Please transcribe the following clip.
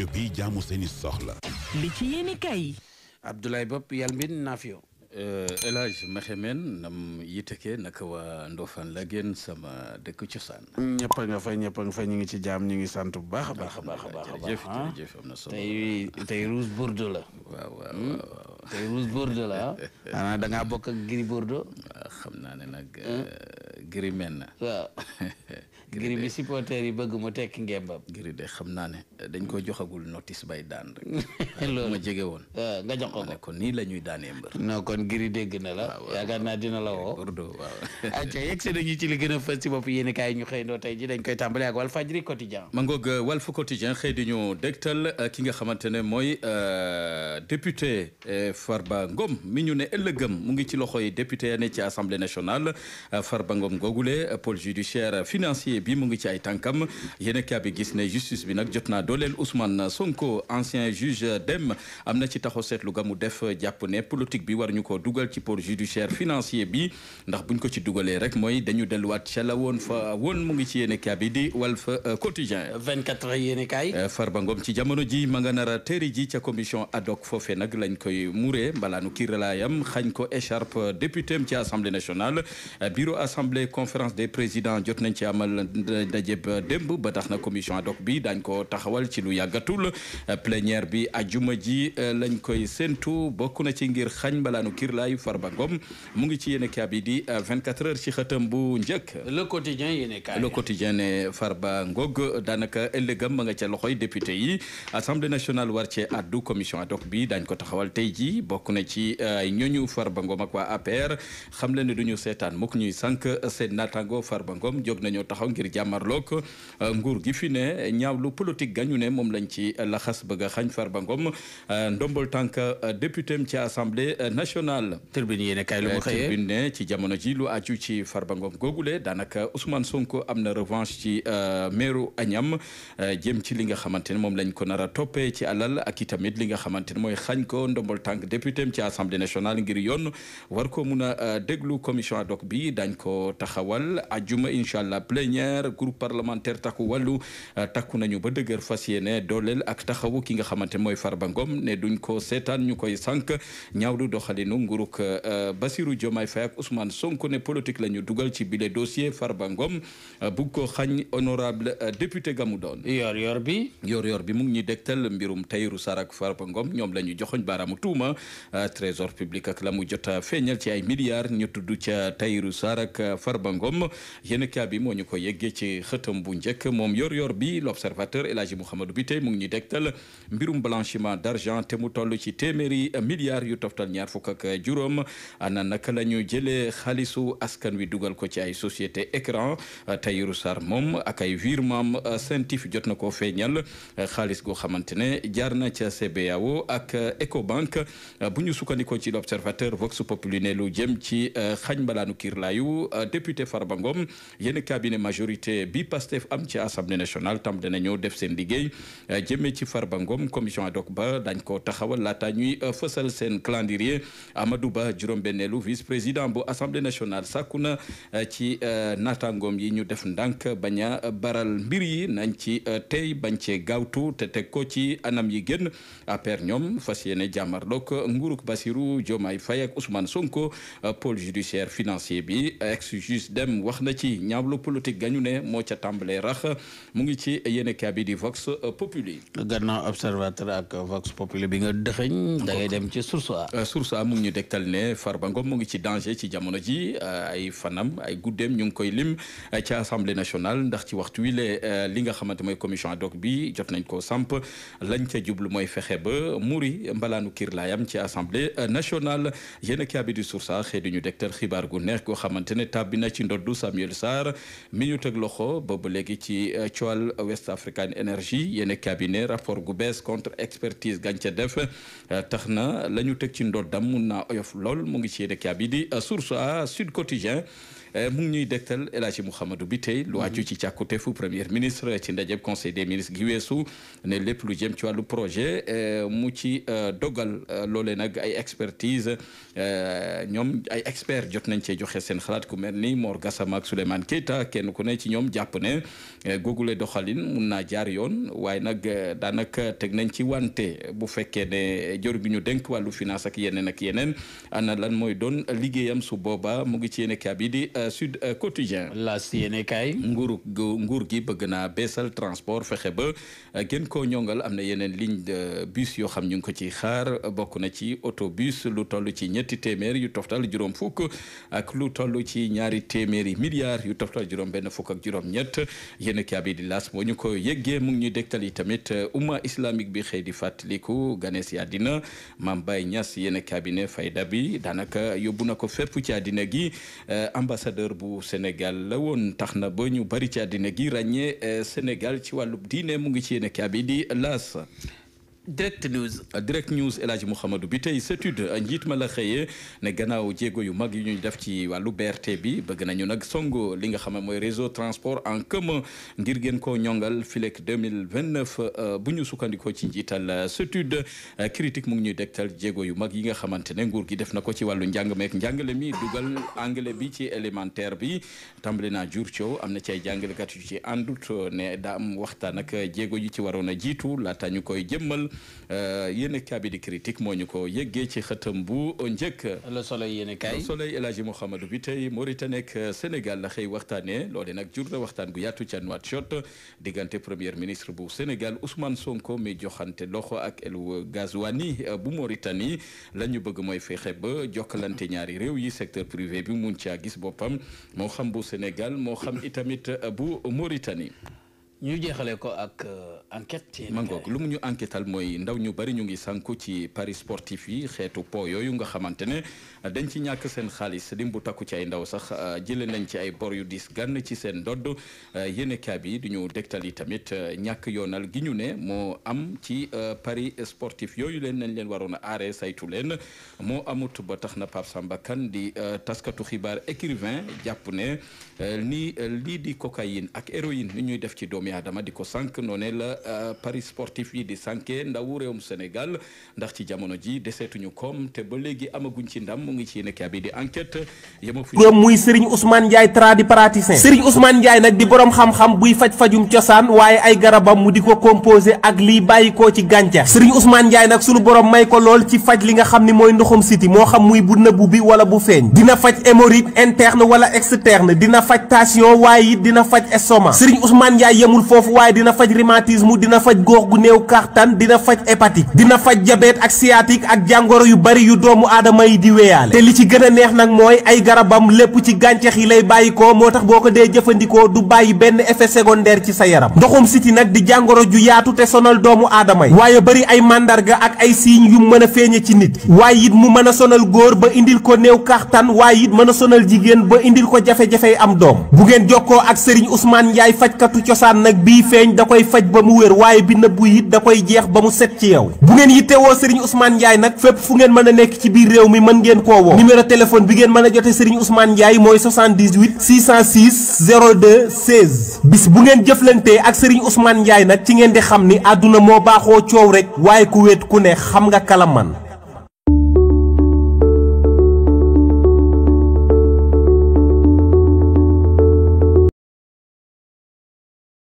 rajo bi jaamu seeni soxla. li ci yéene kay. Abdoulaye Bopp Yalmin Nafio. El Hadj Mexemen nam yiteke naka waa Ndofane la gën sama dëkk cosaan. ñëpp a nga fa ñu ngi ci jaam ñu ngi sant bu baax a baax a baax a baax. jërëjëf am na solo. tey Rouge Bordeaux la. waaw. tey Rouge Bordeaux la ah. da ngaa bokk ak Gris Bordeaux. waaw xam naa ne nag Gris men na. waaw Gris bi supporter yi bëgg mu tekki ngembam. Gris de xam naa ne dañ ko joxagul notice bay daan rek. loolu ma jege woon. nga jox ko kon nii la ñuy daanee mbër. non kon Gris dégg na la. yaakaar naa dina la woo. Bordeaux waaw. ayca yegg si nañu ci li gën a fës ci bopp yéen kaay ñu xëy ndoo tey ji dañ koy tàmbale ak Walfadjri quotidien. ma ngoog Walf quotidien xëy di ñu dégtal ki nga xamante ne mooy député Farba Ngom mi ñu ne ëllëgëm mu ngi ci loxoy député ya ne ci assemblée nationale Farba Ngom googule pôle judiciaire financier bi mu ngi ci ay tànkam yéen kaa bi gis ne justice bi nag jot naa dooleel Ousmane Sonko ancien juge dem am na ci taxaw seetlu ga mu def jàpp ne politique bi war ñu ko dugal ci pôle judiciaire financier bi ndax buñ ko ci dugalee rek mooy dañu delluwaat ca la woon fa woon mu ngi ci yéen kaa bi di Walf quotidien 24 heures yéen kaay. Farba Ngom ci jamono ji ma nga nar a teeri ji ca commission ad hoc foofee nag lañ koy muuree mbalaanu kiiralaayam xañ ko écharpe député am ci assemblée nationale bureau assemblée conférence des présidents jot nañ ci amal dajeb démb ba tax na commission ad hoc bi daañ ko taxawal ci lu yàggatul plénière bi ajuma ji lañ koy séntu bokk na ci ngir xañ mbalaanu kiirlaay Farba Ngom mu ngi ci yéen kaa bi di 24 heures ci xëtam bu njëkk. le quotidien yéen kaay. le quotidien ne Farba Ngog daanaka ëllëgam ma nga ca loxoy député yi assemblée nationale war cee addu commission ad hoc bi dañ ko taxawal tey ji bokk na ci ay ñooñu Farba Ngom ak waa APR xam leen ne duñu seetaan mukk ñuy sànq seen naataango Farba Ngom jóg nañoo taxaw ngir jàmmarloog nguur gi fi ne ñaawlu politique gañu ne moom lañ ci laxas bëgg a xañ Farba Ngom ndombol tànk député am ci assemblée nationale. Tribune yéen kaay lu mu xëyee Tribune ne ci jamono ji lu aju ci Farba Ngom googule daanaka Ousmane Sonko am na revanche ci meeru Agnam jëm ci li nga xamante ne moom lañ ko nar a toppee ci alal ak itamit li nga xamante ne mooy xañ ko ndombol tànk député am ci assemblée nationale ngir yoon war ko mun a déglu commission ad hoc bi dañ ko taxawal ajuma incha allah plénière groupe parlementaire takku wàllu takku nañu ba dëgër fas yéene dooleel ak taxawu ki nga xamante ne mooy Farba Ngom ne duñ ko seetaan ñu koy sànq ñaawlu doxalinu nguruk Bassirou Diomaye Faye ak Ousmane Sonko ne politique la ñu dugal ci bile dossier Farba Ngom bugg ko xañ honorable député gamu doon yor bi mu ngi ñuy dégtal mbirum Tahirou Sarr ak Farba Ngom ñoom la ñu joxoñ baaraamu tuuma trésor public ak la mu jot a feeñal ci ay milliards ñu tudd ca Tahirou Sarr ak Farba Ngom yéen kaa bi moo ñu ko yeggee ci xëtam bu njëkk moom yor bi l'observateur El Hadji Mouhamadou Biteye mu ngi ñuy dégtal mbirum blanchiment d'argent te mu toll ci téeméeri milliards yu toftal ñaar fukk ak juróom ana naka la ñu jëlee xaalisu askan wi dugal ko ci ay société écran Tahirou Sarr moom ak ay virement Sentif jot na koo feeñal xaalis goo xamante ne jaar na ca CBAO ak Ecobank bu ñu sukkandikoo ci l'observateur Vox Populi ne lu jëm ci xañ mbalaanu kiirlaayu député Farba Ngom yéen cabinet majorité bi Pastef am ci assemblée nationale tam danañoo def seen liggéey jëmee ci Farba Ngom commission ad hoc ba dañ ko taxawal laata ñuy fësal seen calendrier Amadou Ba juróom-benneelu vice président bu assemblée nationale sàkku na ci naataangoom yi ñu def ndànk bañ a baral mbir yi nañ ci tey bañ cee gaawtu te teg ko ci anam yi gën APR ñoom fas yéene jàmmarloog nguuruk Bassirou Diomaye Faye ak Ousmane Sonko pôle judiciaire financier bi ex juge dem wax na ci ñaawlu politique gañu ne moo ca tàmbalee rax mu ngi ci yéene kabi di Vox Populi. gannaaw observateur ak Vox Populi bi nga dëxëñ da ngay dem ci Source A. Source A mu ngi ñu dégtal ne Farba Ngom mu ngi ci danger ci jamono ji ay fanam ay guddeem ñu ngi koy lim ci assemblée nationale ndax ci waxtu wi li nga xamante mooy commission ad hoc bi jot nañ koo samp lañ ca jublu mooy fexe ba muri mbalaanu kiirlaayam ci assemblée nationale yéen a bi di Source A xëy di ñu dégtal xibaar gu neex goo xamante ne tàbbi na ci ndoddu Samuel Sarr mi ñu teg loxo boobu léegi ci coowal West African Energy yéen a ne rapport gu bees contre expertise gañ ca def tax na la ñu teg ci ndoddam mun naa oyof lool mu ngi ci yéen a bi di Source A Sud Quotidien mu ngi ñuy dégtal El Hadji Mouhamadou bi tey lu aju ci càkkuteefu premier ministre ci ndajeb conseil des ministres gi weesu ne lépp lu jëm ci wàllu projet mu ci dogal loolee nag ay expertise ñoom ay expert jot nañ cee joxe seen xalaat ku mel ni Mor Gassama ak Souleymane Keita kenn ku ne ci ñoom jàpp ne googule doxalin mun naa jaar yoon waaye nag daanaka teg nañ ci wante bu fekkee ne jor gi ñu dénk wàllu finance ak yeneen ana lan mooy doon liggéeyam su booba mu ngi ci yéene kaa bi di Sud Quotidien la si yéene kaay nguur gi bëgg naa beesal transport fexe ba gën koo ñongal am na yeneen ligne de bus yoo xam ñu ngi ko ci xaar bokk na ci autobus lu toll ci ñetti téeméer yu toftal juróom fukk ak lu toll ci ñaari téeméeri milliards yu toftal juróom benn fukk ak juróom ñett yéene kaa bi di las boo ñu ko yëggee mu ngi ñuy dégtal yi tamit umma islamique bi xëy di fàttaliku ganees yi àddina Mame Baye Niass yéene cabinet fayda bi daanaka yóbbu na ko fépp ci àddina gi ambassadeur bu Sénégal la woon tax na ba ñu bari ci àddina gi ràññee Sénégal ci wàllu diine mu ngi ci yéene cabinet di las Direct News El Hadji Mouhamadou bi tey étude njiit ma la xëyee ne gannaaw jéego yu mag yu ñuy def ci wàllu BRT bi bëgg nañu nag songo li nga xam ne mooy réseau transport en commun ngir gën koo ñongal filek 2029 bu ñu sukkandikoo ci njiital étude critique mu ngi ñuy dektal jéego yu mag yi nga xamante ne nguur gi def na ko ci wàllu njàng meek njàngale mi dugal anglais bi ci élémentaire bi tàmbali naa jur coow am na ci ay jàngalekat yu ci àndut ne daa am waxtaan ak jéego yu ci waroon a jiitu laata ñu koy jëmmal yéen kabi di critique moo ñu ko yëggee ci xëtam bu njëkk. Le Soleil yéen kay. Le Soleil El Hadji Mouhamadou bi tey Mauritanie ak Sénégal la xëy waxtaanee loole nag jur na waxtaan gu yaatu ca Nouakchott diggante premier ministre bu Sénégal Ousmane Sonko mi joxante loxo ak El Ghazouani bu Mauritanie la ñu bëgg mooy fexe ba jokkalante ñaari réew yi secteur privé bi mun caa gis boppam moo xam bu Sénégal moo xam itamit bu Mauritanie. ñu jeexale ko ak enquête. mangoog lu mu ñu enquêtal mooy ndaw ñu bari ñu ngi sànku ci paris sportif yi xeetu po yooyu nga xamante ne dañ ci ñàkk seen xaalis lim bu takku ci ay ndaw sax jëlee nañ ci ay bor yu diis gann ci seen ndodd yéene kaab yi du ñu dégtal yi tamit ñàkk yoonal gi ñu ne moo am ci paris sportif yooyu leen nañ leen waroon a aaree saytu leen moo amut ba tax na Pape Samba Kane di taskatu xibaar écrivain jàpp ne ni lii di cocaïne ak héroïne ni ñuy def ci doomi Adama di ko sànq noonee la paris sportif yi di sànke ndawu réewum Sénégal ndax ci jamono ji deseetuñu koom te ba léegi amaguñ ci ndam mu ngi ci yéene bi di enquête yema fi muy Serigne Ousmane Ndiaye tradipraticien Serigne Ousmane Ndiaye nag di borom xam-xam buy faj-fajum cosaan waaye ay garabam mu di ko composé ak liy bàyyikoo ci gàncax Serigne Ousmane Ndiaye nag sunu borom may ko lool ci faj li nga xam ni mooy ndoxum siti moo xam muy bu nëbbu bi wala bu feeñ dina faj hémorroïde interne wala externe dina faj tension waaye it dina faj estomac Serigne Ousmane Ndiaye yemul foofu waaye dina faj rhumatisme dina faj góox gu néew kàttan dina faj hépatique dina faj diabète ak sciatique ak jàngoro yu bari yu doomu aadama yi di weyaale te li ci gën a neex nag mooy ay garabam lépp ci gàncax yi lay bàyyikoo moo tax boo ko dee jëfandikoo du bàyyi benn effet secondaire ci sa yaram ndoxum siti nag di jàngoro ju yaatu te sonal doomu aadama yi waaye bari ay màndarga ak ay signes yu mën a feeñe ci nit waaye it mu mën a sonal góor ba indil ko néew kàttan waaye it mën a sonal jigéen ba indil ko jafe-jafey am doom bu ngeen jokkoo ak Serigne Ousmane Ndiaye fajkatu cosaan nag bii feeñ da koy faj ba mu wér waaye bi nëbbu it da koy jeex ba mu set ci yow bu ngeen yittewoo Serigne Ousmane Ndiaye nag fépp fu ngeen mën a nekk ci biir réew mi mën ngeen koo woo numéro téléphone bi ngeen mën a jote Serigne Ousmane Ndiaye mooy 78 606 02 16 bis bu ngeen jëflantee ak Serigne Ousmane Ndiaye nag ci ngeen di xam ni àdduna moo baaxoo coow rek waaye ku wéet ku ne xam nga kala man